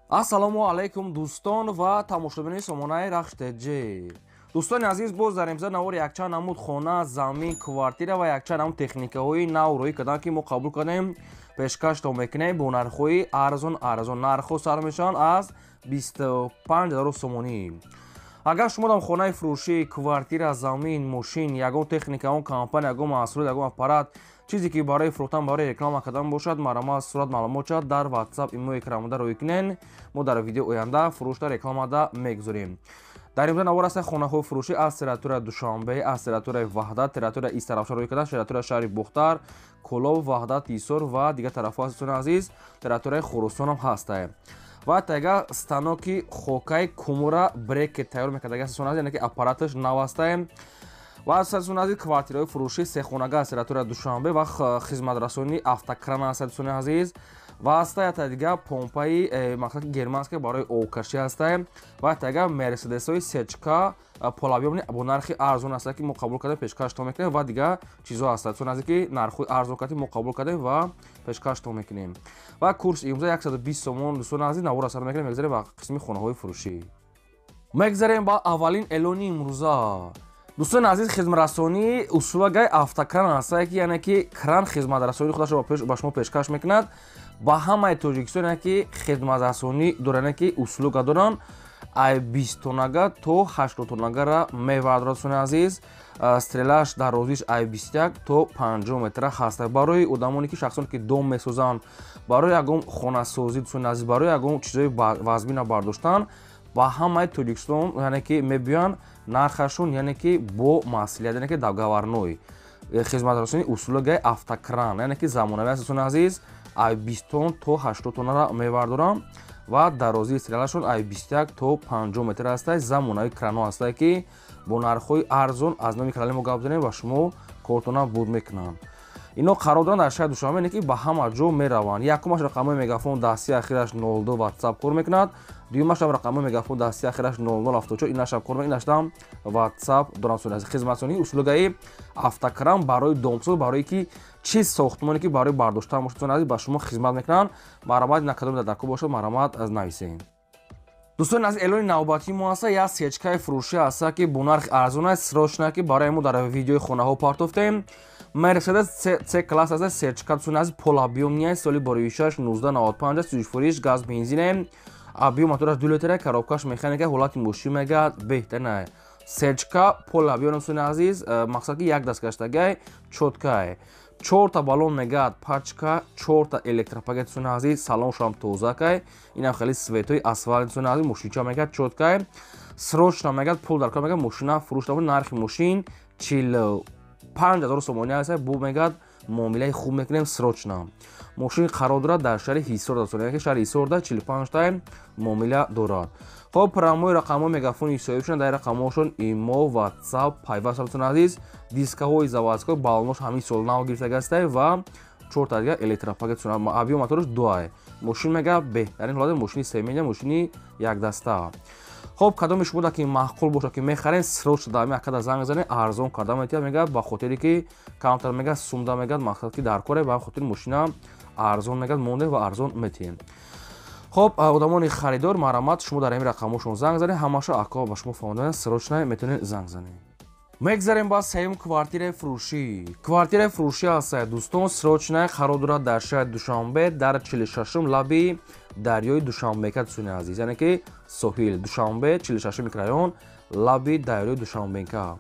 Ассалому алайкум, дӯстон ва тамошобинони сомонаи Рахш ТЖ. Дӯстони азиз, боз дар имза навори якчанд намуд хона, замин, квартира ва якчанд намуд техникаҳои нав рӯӣ карданд, ки мо қабул кардем, пешкаштон мекунем бо нархҳои арзон арзон. Нархҳо сар мешаванд аз 25 000 сомонӣ. Агар шумо дар хонаи фурӯшӣ, квартира, замин, мошин, ягон техника, ягон компания, ягон маҳсулот, ягон аппарат, чизе ки барои фурӯхтан, барои реклама кардан бошад, марҳамат, сурат, маълумот шавад, дар WhatsApp, имо, экранмода рӯй кунен. Мо дар видео оянда фурӯшда, рекламада мегузорем. Дар имрӯза навор аст хонаҳои фурӯшӣ аз территорияи Душанбе, аз территорияи Ваҳдат, территорияи Истаравшан рӯй кардан, территорияи шаҳри Бохтар, Кӯлоб, Ваҳдат, Ҳисор ва дигар тарафҳо аст. Дӯстони азиз, территорияи Хуросонам ҳастае. Ва тайга станоки хокаи кумура брекет тайёр мекард, дӯстони азиз, яъне ки аппараташ нав ҳастае. Ва дӯстони азиз, квартираҳои фурӯшӣ сехонага аз территорияи Душанбе ва хизматрасонии автокран аст, дӯстони азиз. Ва ҳаста ята дига помпаи мақсад германская барои обкашӣ ҳастае. Ва тайга мерседесҳои сечка полуобъёмный бо нархи арзон аста, ки мо қабул кардем, пешкаштон мекунем, ва дигар чизҳо ҳаста, дӯстони азиз, ки нархҳои арзон кардем, мо қабул кардем ва пешкаштон мекунем. Ва курс имрӯза 120 сомон. Дӯстони азиз, навора сар мекунем, мегзарем ба қисми хонаҳои фурӯшӣ. Мегзарем ба аввалин эълони имрӯза. Дӯстони азиз, хизматрасонии услугаи автокран ҳастае, ки яъне ки кран хизматрасонии худашро ба шумо пешкаш мекунад ба ҳамаи Тоҷикистон, яъне ки хизматрасонӣ доранд, яъне ки услуга доранд, ай 20 тоннага то 80 тоннагара мевардорад. Дӯстони азиз, стрелаш дарозиш ай 21 то 50 метра ҳаст. Барои одамоне ки, шахсоне ки дом месозанд, барои ягон хонасозӣ, дӯстони азиз, барои ягон чизҳои вазмина бардоштан ба ҳамаи Тоҷикистон, яъне ки мебиёянд. Нархашон, яъне ки бо масъулият, яъне ки договорной хизматрасонии услугаи автокран, яъне ки замонавӣ аст. Дӯстони азиз, ай 20 тонн то 80 тоннара мевардорам ва дарозии стрелашон ай 21 то 50 метр ҳастай. Замонави крано ҳастай, ки бо нархҳои арзон аз номи канали мо гап занем ва шумо кортона буд мекунанд. Ино қарор доранд дар шаҳри Душанбе, не ки ба ҳама ҷо мераванд. Якумаш рақамҳои мегафон дасти ахираш 02, WhatsApp кор мекунад. Дуюмаш ҳам рақамҳои мегафон дасти ахираш 0074, инашам кор мекунад, инашам WhatsApp доранд. Хизматрасонии услугаи автокран барои домсоз, барое ки чиз сохтмоне ки барои бардоштан бошад, азиз, ба шумо хизмат мекунанд. Марҳамат, на кадоме дар даркор бошад, марҳамат, нависед. Дӯстони азиз, эълони навбатии мо ҳаста як сечкаи фурӯшӣ ҳаста, ки бо нархи арзон аст, срочно, ки барои мо дар видеои хонаҳо партофтем. Мерседес С класс аст, сечка, дӯстони азиз, полуобъёмный, соли боришаш 1995 аст, сӯзишвориш газ, бензине, объём мотораш 2 литра, коробкаш механика, ҳолати мошин мегӯяд беҳтарин. Сечка полуобъём, дӯстони азиз, мақсад ки як дастгаштагай, чёткай, чорта баллон мегӯяд пачка, чорта электропакет. Дӯстони азиз, салоншам тозакай, инам хеле светои асфалт. Дӯстони азиз, мошинча мегӯяд чёткай, срочно мегӯяд пул дар кор, мегӯяд мошина фурӯш. Нархи мошин 45 000 сомонӣ аст. Бу мегӯяд муомилаи хуб мекунем, срочно. Мошин қарор дорад дар шаҳри Ҳисор, дӯстони, шаҳри Ҳисорда 45 тай муомила дорад. Хоб, прямой рақамҳои мегафони ҳисоибшон, дар рақамҳошон имо, WhatsApp пайваст. Дӯстони азиз, дискаҳои заводской, баллонош ҳамин сол нав гирифтагастай ва чорта дигар электропакет. Объём мотораш дуай. Мошин мега беҳтарин ҳолати мошини семейный, мошини якдаста. Хоб, кадоми шумо ки маъқул бошад, ки мехарен, срочно дар акада занг занед, арзон карда метиҳад. Мегӯяд, ба хотире ки камтар мегӯяд сумда, мегӯяд мақсад ки дар коре, ба хотири мошина арзон мегӯяд монде ва арзон метиҳем. Хоб, одамони харидор, марҳамат, шумо дар ҳамин рақамҳошон занг занед, ҳамаша акҳо ба шумо фаҳмодан, срочно метавонед занг занед. Мегзарем ба сеюм квартираи фурӯшӣ. Квартираи фурӯшӣ ҳастад, дӯстон, срочно, қарор дорад дар шаҳри Душанбе, дар 46-ум, лаби дарёи Душанбека. Дӯстони азиз, яъне ки соҳил Душанбе, 46 микрорайон, лаби дарёи Душанбека.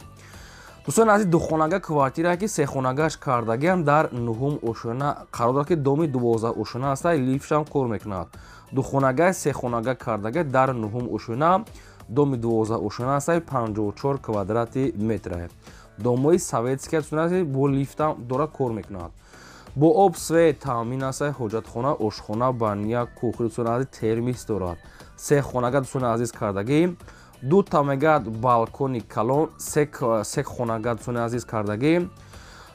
Дӯстони азиз, духонага квартира, ки сехонагаш кардагиам, дар нуҳум ошёна қарор дорад, ки доми 12 ошёна аста, лифтшам кор мекунад. Духонага, сехонага кардага дар нуҳум ошёна, доми 12 ошёна аста, 54 квадрати метра. Домои советский, дӯстони азиз, бо лифтам дорад, кор мекунад, бо об, свет таъмин аста, ҳоҷатхона, ошхона, баня, кухня, дӯстони азиз, термис дорад. Се хонага, дӯстони азиз, кардагӣ, дута мегӯяд балкони калон, се хонага, дӯстони азиз, кардагӣ.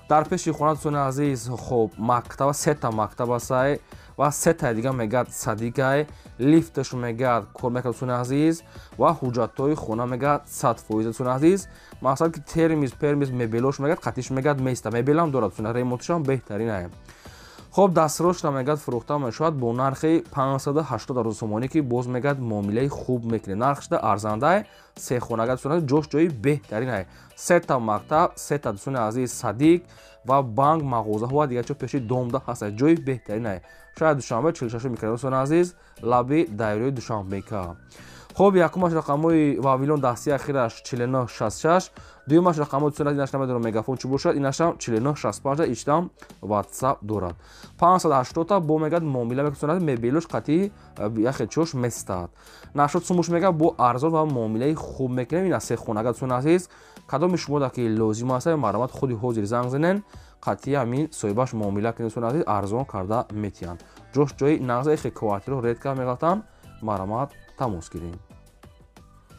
Дар пеши хона, дӯстони азиз, хоб, мактаба, сета мактаб астай ва сетаи дига мегӯяд садикай. Лифташ мегӯяд кор мекард, дӯстони азиз, ва ҳуҷҷатҳои хона мегӯяд 100%, дӯстони азиз. Мақсад ки термис пермис, мебелош мегӯяд қатиш мегӯяд места, мебелам дорад, дӯстони, ремонтшам беҳтаринае. Хоб дастрош мегад фурӯхта мешавад бо нархи 580 ҳазор сомонӣ, ки боз мегад муомилаи хуб мекунед. Нархшда арзандай, се хонага дӯстони, ҷош ҷои беҳтарин, сета мактаб, сета дӯстони азиз садик ва банк, мағозаҳо ва дигар чо пеши домда ҳаст. Ҷои беҳтарин, шаҳри Душанбе, 46 микрорайон, дӯстони азиз, лаби дарёи Душанбека. Хоб якумаш рақамҳои Вавилон, дасти ахираш 4966, дуюмаш рақамҳои дӯстони азиз, инаш намедонам мегафон чӣ бошад, инашам 4965, ичтам WhatsApp дорад. 580 бо мегад муомила мекунад, мебелош қатъи яхе чош местад. Нашод сумуш мегад бо арзон ва муомилаи хуб мекунем. Ина се хонага, дӯстони азиз, кадоми шумо да ки лозим аст, марҳамат, худи ҳозир занг занен, қатъи ҳамин соҳибаш муомила кунед, дӯстони азиз, арзон карда метиҳанд. Ҷош ҷои нағза, ихе квартираро редко меғалтанд, марҳамат, тамос гирем.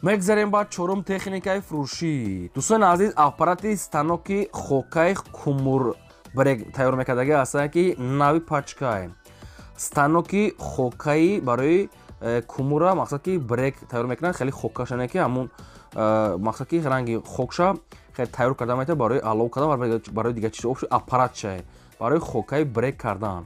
Мегзарем ба чорум техникаи фурӯшӣ. Дӯстони азиз, аппарати станоки хокаи кумур брек тайёр мекардагӣ ҳастанд, ки нави пачкай. Станоки хокаи барои кумура, мақсад ки брек тайёр мекунанд, хеле хокашане ки ҳамун мақсад ки ранги хокша хеле тайёр карда метавад барои алов кардан ва барои дигар чиз. Общий аппаратчае барои хокаи брек кардан.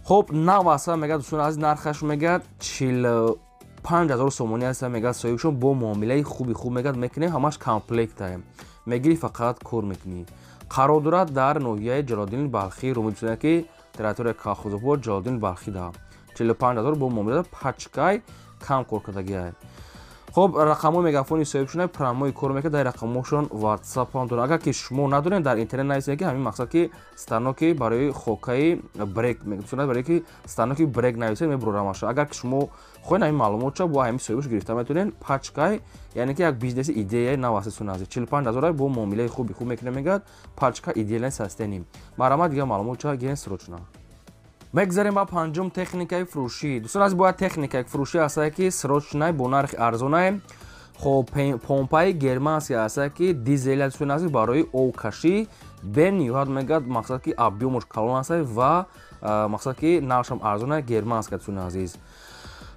Хоб нав аста мегӯяд, дӯстони азиз, нархаш мегӯяд 45 000 сомонӣ аст мегӯяд соҳибшон, бо муомилаи хуби хуб мегӯяд мекунем, ҳамаш комплектае, мегирӣ, фақат кор мекунӣ. Қарор дорад дар ноҳияи Ҷалолиддини Балхӣ, Румӣ, дӯстоне ки территория Колхозобод, Ҷалолиддини Балхӣ да 45 000 бо муомила, пачкай, кам кор кардагиай. Хоб рақамҳои мегафони соҳибшона прямой кор мекунад, дар рақамҳошон WhatsApp ҳам дорад. Агар ки шумо надоред, дар интернет нависед, ки ҳамин мақсад ки станоки барои хокаи брек, барои ки станоки брек нависед, мебурорамаша. Агар ки шумо хоҳед ҳамин маълумотша, бо ҳамин соҳибаш гирифта метавонед. Пачкай, яъне ки як бизнеси идеяи нав аст, дӯстони азиз, 45 000 бо муомилаи хуби хуб мекунад, мегӯяд, пачка, идеальное состояние. Марҳамат, дигар маълумотша гирен срочно. Мегзарем ба панҷум техникаи фурӯшӣ. Дӯстон азиз, бояд техникаи фурӯшӣ ҳастае, ки срочный, бо нархи арзонае. Хоб помпаи германский ҳастае, ки дизели, дӯстони азиз, барои обкашӣ бениҳоят мегӯяд, мақсад ки объёмош калон ҳастае ва мақсад ки нархшам арзонае, германский, дӯстони азиз.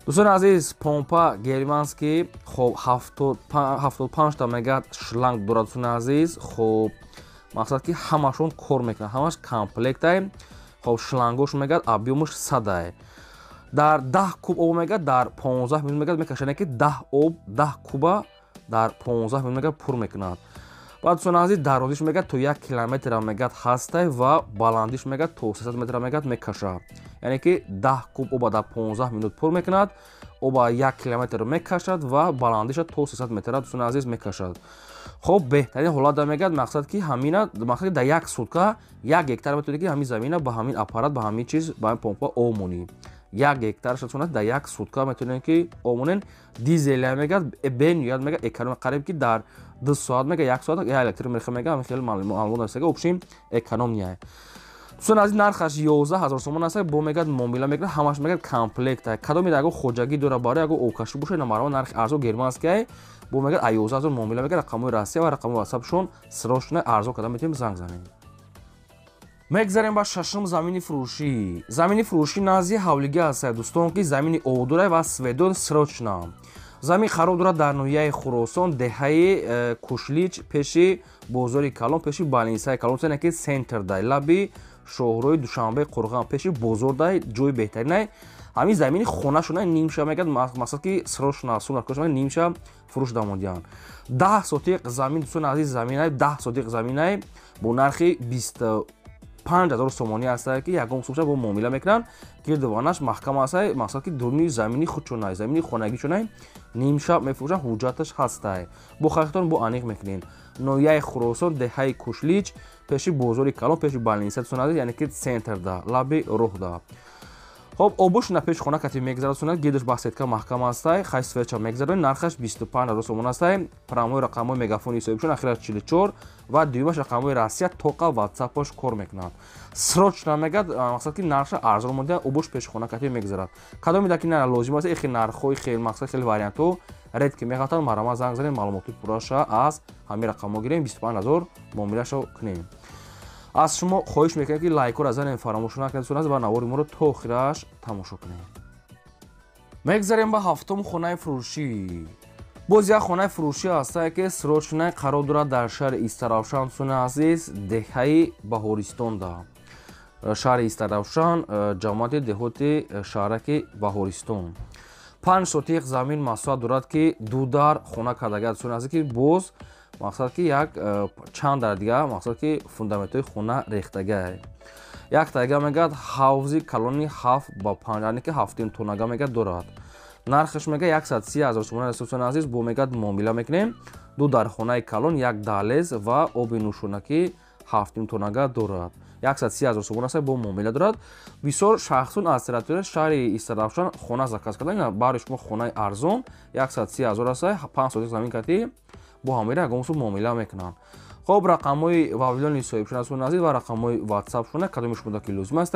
Дӯстони азиз, помпа германский, хоб 75та мегӯяд шланг дорад, дӯстони азиз. Хоб мақсад ки ҳамашон кор мекунад, ҳамаш комплектае. Хоб шлангош мегӯяд объёмаш 100-ае. Дар 10 куб об мегӯяд дар 15 минут мегӯяд мекашад, ки 10 об, 10 куба дар 15 минут мегӯяд пур мекунад. Баъд, дӯстони азиз, дарозиш мегӯяд то 1 километра мегӯяд ҳастай ва баландиш мегӯяд то 300 метра мегӯяд мекашад. Яъне ки 10 куб оба дар 15 минут пур мекунад, оба 1 километр мекашад ва баландиша то 300 метра, дӯстони азиз, мекашад. Хоб беҳтарин ҳолат мегӯяд, мақсад ки ҳамина, мақсад ки дар як сутка 1 гектар метавонӣ ки ҳамин замина ба ҳамин аппарат, ба ҳамин чиз, ба ҳамин помпа об монӣ. 1 гектар шасонад дар як сутка метавонем ки об монем. Дизелия мегӯяд, бениҳоят мегӯяд эконом, қариб ки дар 2 соат мега як соат як электр меха мега. Ҳамин хеле маълумот аст, общем экономия. Дӯстон азиз, нархаш 11 000 сомон аст, бо мегӯяд муомила мекунад, ҳамаш мегӯяд комплект. Кадоме ягон хоҷагӣ дора, барои ягон обкашӣ бошад, намарҳо нархи арзон, германский, бо мегӯяд а 11 000 муомила мекунад. Рақамҳои Россия ва рақамҳои ватсапшон срочно арзон карда метавонем, занг занем. Мегзарем ба шашум замини фурӯшӣ. Замини фурӯшӣ назди ҳавлигӣ аст, дӯстон, ки замини обдора ва светдор, срочно. Замин қарор дорад дар ноҳияи Хуросон, деҳаи Кушлич, пеши бозори калон, пеши больницаи калон, ки центр дай, лаби шоҳрои Душанбе Қурған, пеши бозор дай, ҷои беҳтаринай. Ҳамин замини хонашона нимша мегӯяд, мақсад ки срочно нимша фурӯш дамодиҳанд. 10 сотиқ замин, дӯстони азиз, заминай 10 сотиқ заминай бо нархи 25 000 сомонӣ ҳастае, ки ягон сумша бо муомила мекунанд. Гирдуванаш маҳкам ҳастае, мақсад ки дуруни замини худшонай, замини хонагишонай, нимша мефурӯшанд, ҳуҷҷаташ ҳастае. Бо харидтон бо аниқ мекунед. Ноҳияи Хуросон, деҳаи Кушлич, пеши бозори калон, пеши больница, дӯстони азиз, яъне ки центрда, лаби роҳда. Хоб обушна пеши хона кати мегзарад, сунат гирдаш ба сетка маҳкам ҳастай, хай светча мегзарад. Нархаш 25 000 сомон ҳастай. Прямой рақамҳои мегафони ҳисобишон ахираш 44 ва дуюмаш рақамҳои Россия, тоқа ватсапош кор мекунад. Срочно мегад, мақсад ки нархша арзон монда, обуш пеши хона кати мегзарад. Кадоме даки на лозим аст, ихи нархҳои хел, мақсад хеле вариантҳо редко меғалтанд, марҳамат, занг занем, маълумоти пурраша аз ҳамин рақамҳо гирем, 25 000 муомилаашо кунем. Аз шумо хоҳиш мекунем, ки лайкҳоро занем, фаромӯш накунед, дӯстон, ва навори моро то охираш тамошо кунед. Мегзарем ба ҳафтум хонаи фурӯшӣ. Боз як хонаи фурӯшӣ ҳастае, ки срочно қарор дорад дар шаҳри Истаравшан, дӯстони азиз, деҳаи Баҳористонда. Шаҳри Истаравшан, ҷамоати деҳоти шаҳраки Баҳористон. 5 сотиқ замин масоҳат дорад, ки ду дар хона кардага, дӯстони азиз, ки боз мақсад ки як чанд дар дига мақсад ки фундаментҳои хона рехтага. Як тайга мегӯяд ҳавзи калони 7 ба 5, яъне ки 7 тоннага мегӯяд дорад. Нархаш мега 130 ҳазор сомона, дӯстони азиз, бо мегӯяд муомила мекунем. Ду дар хонаи калон, як даҳлез ва оби нӯшонакӣ 7 тоннага дорад. 130 ҳазор сомона аст, бо муомила дорад. Бисёр шахсон аз территорияи шаҳри Истаравшан хона заказ кардан. Баҳри шумо хонаи арзон 130 ҳазор аст, 5 сотиқ замин кати бо ҳамира ягон сум муомила мекунанд. Хоб, рақамҳои вавилони соҳибшон аст, азиз, ва рақамҳои ватсапшона, кадоми шумо ки лозим аст,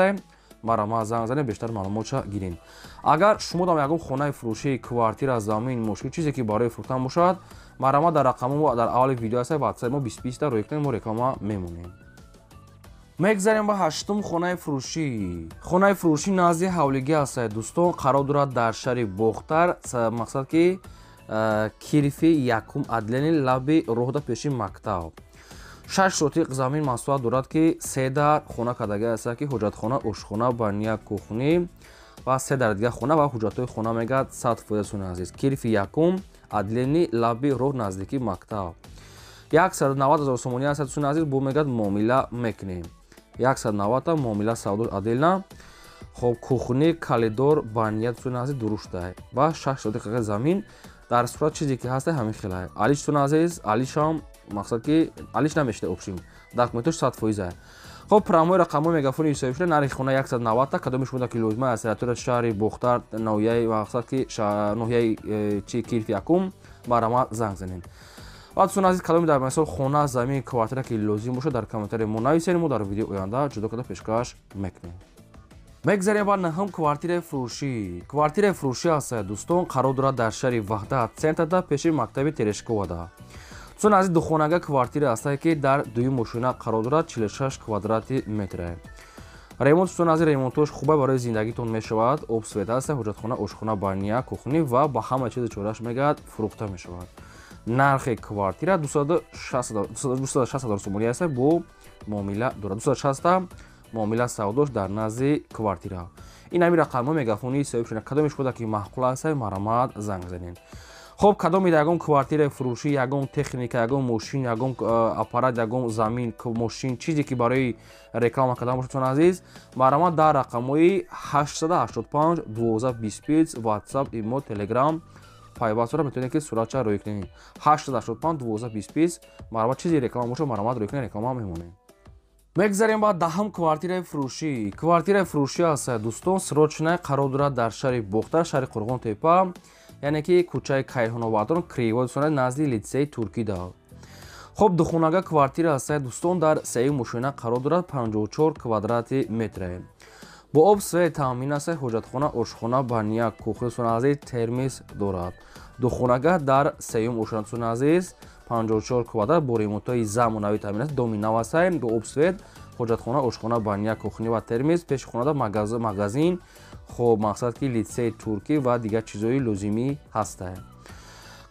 марама занг занед, бештар маълумотша гиред. Агар шумо дам ягон хонаи фурӯшӣ, квартира, замин, мошин, чизе ки барои фурӯхтан бошад, марама дар рақамҳо дар аввали видео аст, ватсап мо 20 рӯй кунед, мо реклама мемонем. Мегзарем ба ҳаштум хонаи фурӯшӣ. Хонаи фурӯшӣ назди ҳавлигӣ аст, дӯстон, қарор дорад дар шаҳри Бохтар, мақсад ки кирфи якум адлени лаби роҳда пеши мактаб. 6 сотиқ замин масоҳат дорад, ки се дар хона кардага аст, ки ҳоҷатхона, ошхона, баня, кухни ва се дар дига хона ва ҳуҷҷатҳои хона мегӯяд 100%, дӯстони азиз. Кирфи якум адлени лаби роҳ наздики мактаб. 190 ҳазор сомонӣ аст, дӯстони азиз, бо мегӯяд муомила мекунем. 190 муомила савдо отдельно. Хоб, кухни, коридор, баня, дӯстони азиз, дуруштай ва 6 сотиқ замин. Дар сурат чизе ки ҳаста ҳамин хелай. Алиш, дӯстони азиз, алишам мақсад ки алиш намешида, общем документош 100%. Хоб, прямой рақамҳои мегафони ҳисобшуда, нархи хона 190, кадоми шумо ки лозима аз территорияи шаҳри Бохтар, ноҳияи мақсад ки ноҳияи чи кирфи якум, барама занг занед. Ва дӯстони азиз, кадоми дар мисол хона, замин, квартира ки лозим бошад, дар комментарии мо нависед, мо дар видеои оянда ҷудо карда пешкаш мекунем. Мегзарем ба наҳум квартираи фурӯшӣ. Квартираи фурӯшӣ аст, дӯстон, қарор дорад дар шаҳри Ваҳдат, центрда, пеши мактаби Терешковада. Дӯстони азиз, духонага квартира аст, ки дар дуюм мошина қарор дорад, 46 квадрати метре. Ремонт, дӯстони азиз, ремонтош хуба барои зиндагитон мешавад. Об, свет аст, ҳоҷатхона, ошхона, баня, кухни ва ба ҳама чизи чораш мегӯяд фурӯхта мешавад. Нархи квартира 260 ҳазор сомонӣ аст, бо муомила дорад. 260 муомила савдош дар назди квартира. Ин ҳамин рақамҳо мегафонии соҳибшона, кадоми шумо ки маъқул аст, марамат занг занед. Хоб, кадоми ягон квартираи фурӯшӣ, ягон техника, ягон мошин, ягон аппарат, ягон замин, мошин, чизе ки барои реклама кардан бошад, дӯстони азиз, марама дар рақамҳои 885 12 25 WhatsApp, имо, Telegram пайваст дорад, метавонед ки суратча рӯй кунед. 885 12 25, марама чизе реклама бошад, марамат рӯй кунед, реклама мемонем. Мегзарем ба даҳум квартираи фурӯшӣ. Квартираи фурӯшӣ аст, дӯстон, срочная, қарор дорад дар шаҳри Бохтар, шаҳри Қурғонтепа, яъне ки кӯчаи Кайҳоновардон, кривой, дӯстон, назди литсеи Туркида. Хоб, духонага квартира аст, дӯстон, дар сеюм мошина қарор дорад, 54 квадрати метре. Бо об, свет таъмин аст, ҳоҷатхона, ошхона, баня, кухня, дӯстони азиз, термис дорад. Духонага дар сеюм ошхона, дӯстони азиз, 54 квадрат бо ремонтҳои замонавӣ таъмин аст, доми нав аст, бо об, свет, ҳоҷатхона, ошхона, баня, кухня ва термис, пеши хонада магазин, хоб, мақсад ки литсеи туркӣ ва дигар чизҳои лозимӣ ҳастанд.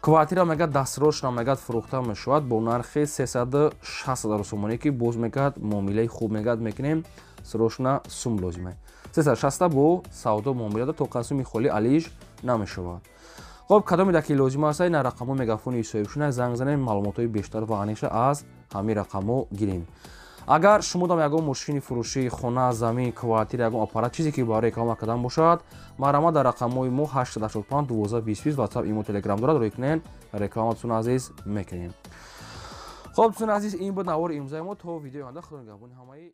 Квартира мегӯяд дастрочно мегӯяд фурӯхта мешавад бо нархи 360 ҳазор сомонӣ, ки боз мегӯяд муомилаи хуб мегӯяд мекунем, срочно сум лозима. 360 бо савдо муомила то қасуми холи алиш намешавад. Хоб, кадоме даки лозим аст, ин рақамҳо мегафони соҳибшуна занг занем, маълумотҳои бештар ва аниқша аз ҳамин рақамҳо гирем. Агар шумо дам ягон мошини фурӯшӣ, хона, замин, квартира, ягон аппарат, чизе ки барои реклама кардан бошад, марама дар рақамҳои мо 885 12 25 WhatsApp, имо, Telegram дорад, рӯй кунед, рекламатон азиз мекунем. Хоб, дӯстони азиз, ин буд навори имрӯзаи мо. То видеои оянда, худо нигаҳбони ҳамаи.